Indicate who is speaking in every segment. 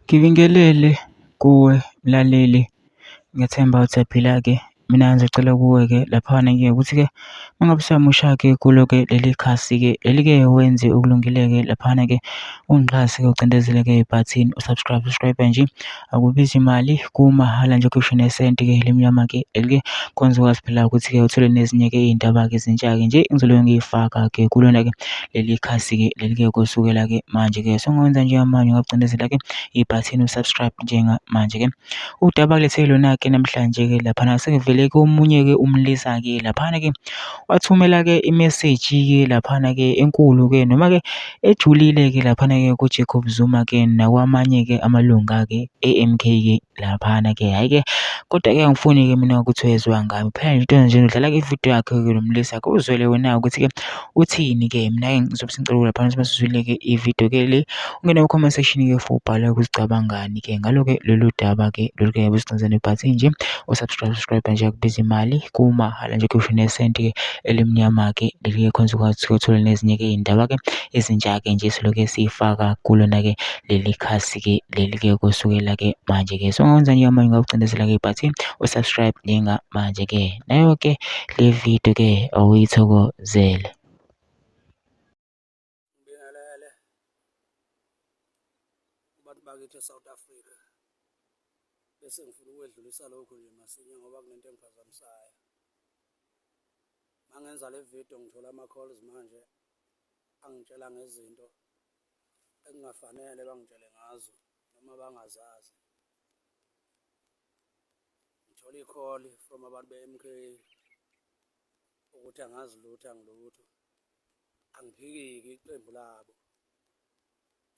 Speaker 1: Ngibingelele kuwe mlaleli, ngiyethemba ukuthi uyaphila-ke. Mina ngizocela kuwe-ke laphana-ke ukuthi-ke uma ngabe usamusha-ke kulo-ke leli khasi-ke, leli-ke wenze okulungile-ke laphana-ke ungixhase-ke ucindezele-ke ibhathini u-subscribe, subscribe nje akubizi imali kumahhala nje kusho nesenti-ke elimnyama-ke leli-ke khona uzokwazi phela ukuthi-ke uthole nezinye-ke iy'ndaba-ke ezintsha-ke nje engizobe ngiy'faka-ke kulona-ke leli khasi-ke leli-ke kusukela-ke manje-ke. So ungawenza njengamanje ungacindezela-ke ibhathini u-subscribe njengamanje-ke. Udaba kulethe lona-ke namhlanje-ke laphana sekuvele komunye-ke umlisa-ke laphana-ke wathumela-ke imeseji-ke laphana-ke enkulu-ke noma-ke ejulile-ke laphana-ke kuJacob Zuma-ke nakwamanye-ke amalunga-ke e-M_K-ke laphana-ke. Hhayi-ke kodwa-ke angifuni-ke mina ukuthi wezwa ngami phela nje into nje udlala-ke ividiyo yakhe-ke lo mlisa-ke uzwele wena-ke ukuthi-ke uthini-ke. Mina-ke ngizobe sengicela laphana ukuthi masizwile-ke ividiyo-ke le ungene ku-comment section-ke for ubhale ukuthi ucabangani-ke ngalo-ke lolu daba-ke lolu-ke busicinzane ibhathini nje u-subscribe subscribe nje akubiza imali kumahhala nje kusho nesenti-ke elimnyama-ke leli-ke khona uzokwazi ukuthi uthole nezinye-ke iy'ndaba-ke ezintsha-ke nje siloke siyifaka kulona-ke leli khasi-ke leli-ke kusukela-ke manje-ke. So ungawenza njengamanje ungawucindezela-ke ibhathini u-subscribe njengamanje-ke. Nayo-ke le video-ke awuyithokozele.
Speaker 2: Ngibingelele kubantu bakithi eSouth Africa bese ngifuna ukwedlulisa lokhu nje masinya ngoba kunento engiphazamisayo. Mangenza le video ngithola ama-calls manje angitshela ngezinto ekungafanele bangitshele ngazo noma bangazazi. Ngithola i-call from abantu be-M_K ukuthi angazi lutho angilutho. Angiphikiki iqembu labo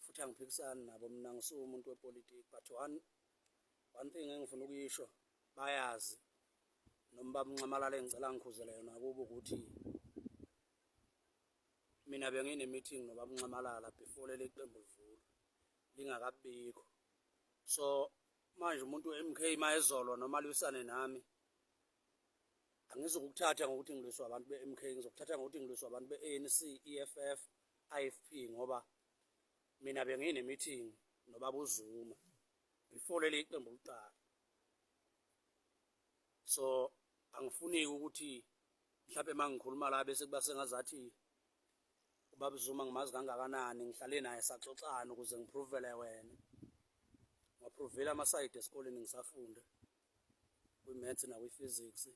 Speaker 2: futhi angiphikisani nabo mina ngisuke umuntu wepolitiki but one thing engifuna ukuyisho bayazi noma baba uNxamalala engicela ngikhuzele yona kubo ukuthi mina bengine-meeting nobaba uNxamalala before leli qembu livulwa lingakabikho. So manje umuntu we-M_K uma ezolwa noma alwisane nami angizukukuthatha ngokuthi ngilwiswa abantu be-M_K, ngizokuthatha ngokuthi ngilwiswa abantu be-A_N_C, E_F_F, I_F_P ngoba mina bengine-meeting nobaba uZuma before leli qembu liqala. So angifuni-ke ukuthi mhlawumbe uma ngikhuluma la bese kuba sengazathi ubaba uZuma ngimazi kangakanani, ngihlale naye saxoxana ukuze ngi-prove-ele wena. Ngiwa-prove-ile amasayidi esikoleni ngisafunda kwi-maths nakwi-physics,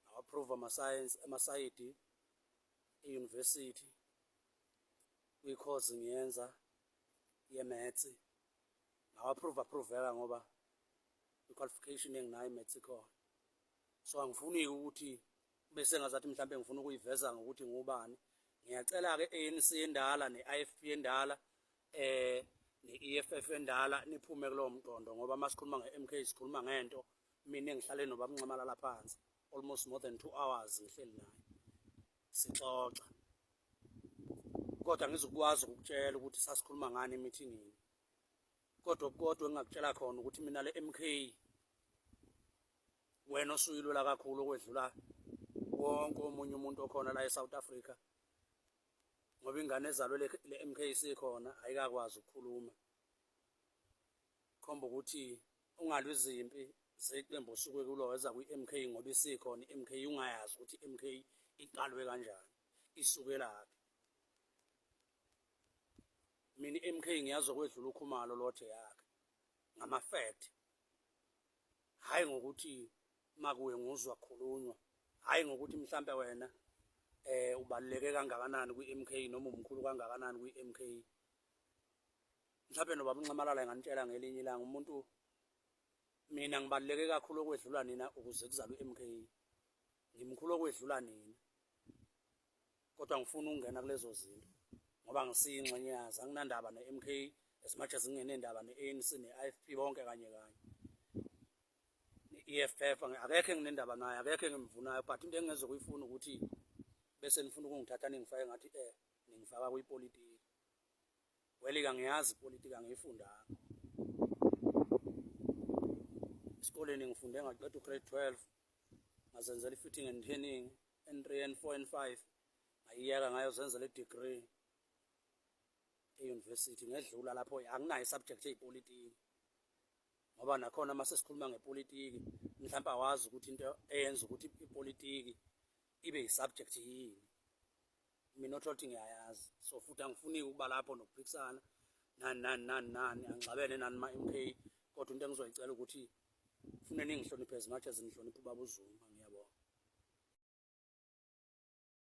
Speaker 2: ngawa-prove ama-science amasayidi e-university kwi-course ngiyenza ye-maths, ngawa-prove approve-eka ngoba i-qualification enginayo i-maths ikhona. So angifuni-ke ukuthi kube sengazathi mhlawumbe ngifuna ukuyiveza ngokuthi ngubani. Ngiyacela-ke ANC endala ne-I_F_P endala ne-E_F_F endala niphume kulowo mqondo ngoba uma sikhuluma nge-M_K sikhuluma ngento mina engihlale nobaba uNxamalala phansi almost more than 2 hours ngihleli naye sixoxa, kodwa angizukwazi ukukutshela ukuthi sasikhuluma ngani emithingini. Kodwa kodwa engingakutshela khona ukuthi mina le M_K wena osuyilwela kakhulu okwedlula wonke omunye umuntu okhona la eSouth Africa, ngoba ingane ezalwe le M_K isikhona ayikakwazi ukukhuluma, khomba ukuthi ungalwi izimpi zeqembu osuke kulo weza kwi-M_K ngoba isikhona i-M_K ungayazi ukuthi i-M_K iqalwe kanjani isukelaphi. Mina i-M_K ngiyazi okwedlula uKhumalo lothe yakhe ngama-fact, hhayi ngokuthi makuye nguzwa kukhulunywa, hhayi ngokuthi mhlampe wena ubaluleke kangakanani kwi-M_K noma umkhulu kangakanani kwi-M_K. Mhlampe nobaba uNxamalala enganitshela ngelinye ilanga umuntu mina ngibaluleke kakhulu okwedlula nina ukuze kuzalwe i-M_K, ngimkhulu okwedlula nina, kodwa ngifuna ukungena kulezo zinto ngoba ngisiyo ingxenye yazo. Anginandaba ne-M_K as much as ngingenendaba ne-A_N_C ne-I_F_P bonke kanye kanye ne-E_F_F, akekho enginendaba naye, akekho engimvunayo, but into engingezokuyifuna ukuthi bese nifuna ukungithatha ningifake ngathi ningifaka kwipolitiki. Well-ke angiyazi ipolitiki, angiyifundanga esikoleni, ngifunde ngaqeda u-grade 12 ngazenzela i-fitting and turning N3 N4 N5 ngayiyeka ngayozenzela i-degree. E-university ngedlula lapho, anginayo i-subject eyipolitiki, ngoba nakhona uma sesikhuluma ngepolitiki mhlawumbe awazi ukuthi into eyenza ukuthi ipolitiki ibe yi-subject yini. Mina othola ukuthi ngiyayazi, so futhi angifuni ukuba lapho nokuphikisana nani nani nani nani, angixabene nani ma-MK, kodwa into engizoyicela ukuthi fune ningihloniphe as much as nihloniphe ubaba uZuma.